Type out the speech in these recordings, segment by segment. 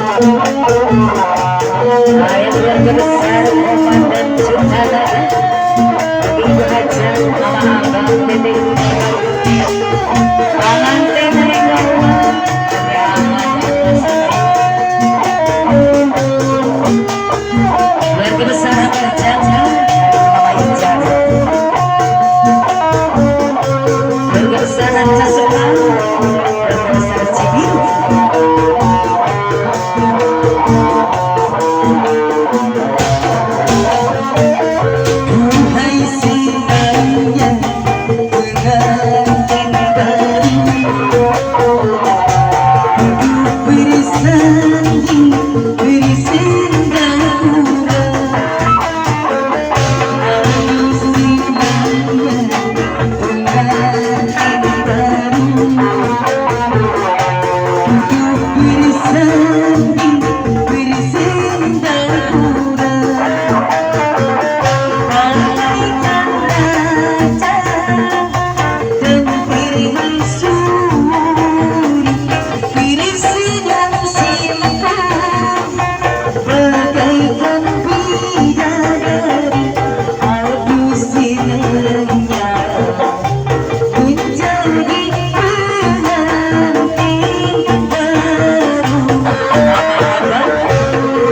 Ayo keluarga besar Komandan Cutana, Ibu Hajar, Mama Abang, Teteh, Panganten keluarga besar Abah Janja, Mama Ica, keluarga besar Ranca Soka, keluarga besar Cibiru. Duhai sinarnya pengantin baru, duduk bersanding bersenda gurau. Aduh sinarnya pengantin baru, duduk bersanding bersenda gurau. Bagaikan raja dan permaisuri, bersenyum simpul bagaikan bidadari. Aduh senangnya menjadi pengantin baru.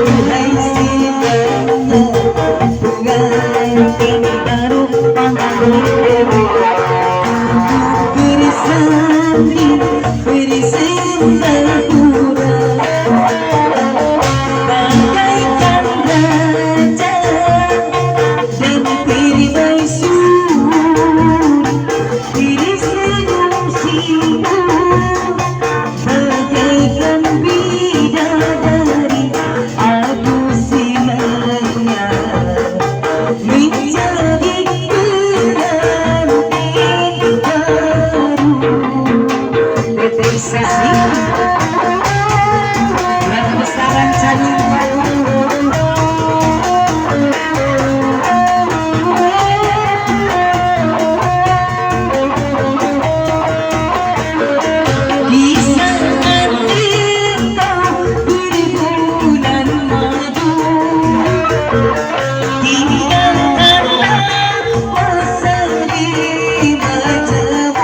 Duhai senangnya pengantin baru, duduk bersanding bersenda gurau. Bagaikan raja dan permaisuri, tersenyum simpul bagaikan bidadari. Aduh senangnya menjadi pengantin baru. Teteh Sasi, keluarga besar Ranca. Di saat engkau berbulan madu, tinggalkanlah pasal majemuk.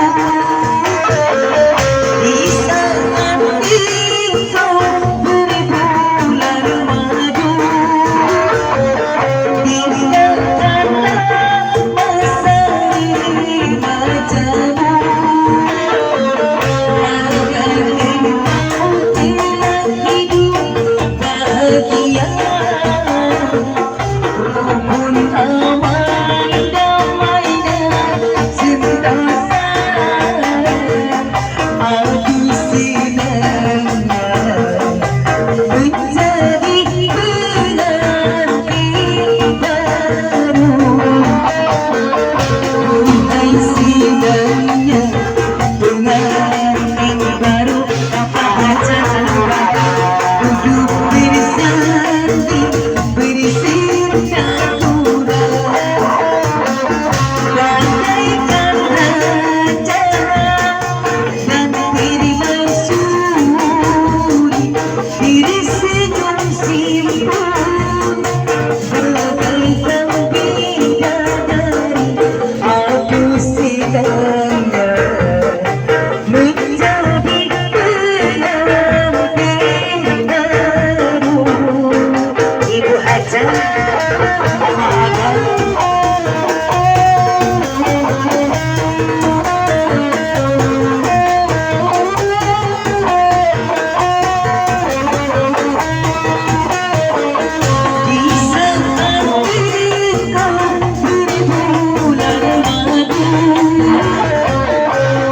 Di saat engkau berbulan madu, tinggalkanlah pasal majemuk. Agar engkau kelak hidup bahagia, rukun aman damai dan sentosa. Aduh senangnya menjadi pengantin baru. Duhai senangnya pengantin baru, duduk bersanding bersenda gurau. Bagaikan raja dan permaisuri, tersenyum simpul bagaikan bidadari. Aduh senangnya menjadi pengantin baru. Ibu Hajar, Mama Abang, Di saat engkau berbulan madu,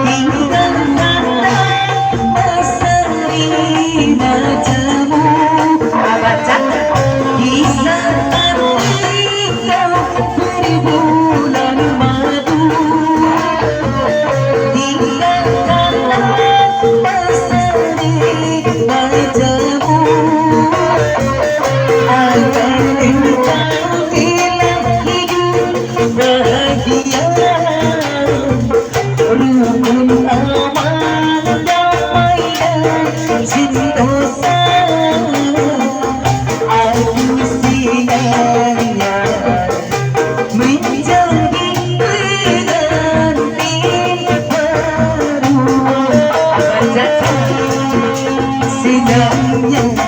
tinggalkanlah pasari majemuk. Abah Chandra, Di saat engkau berbulan madu, tinggalkanlah pasari majemuk. Agar engkau kelak hidup bahagia, rukun aman damai dan sentosa. Yang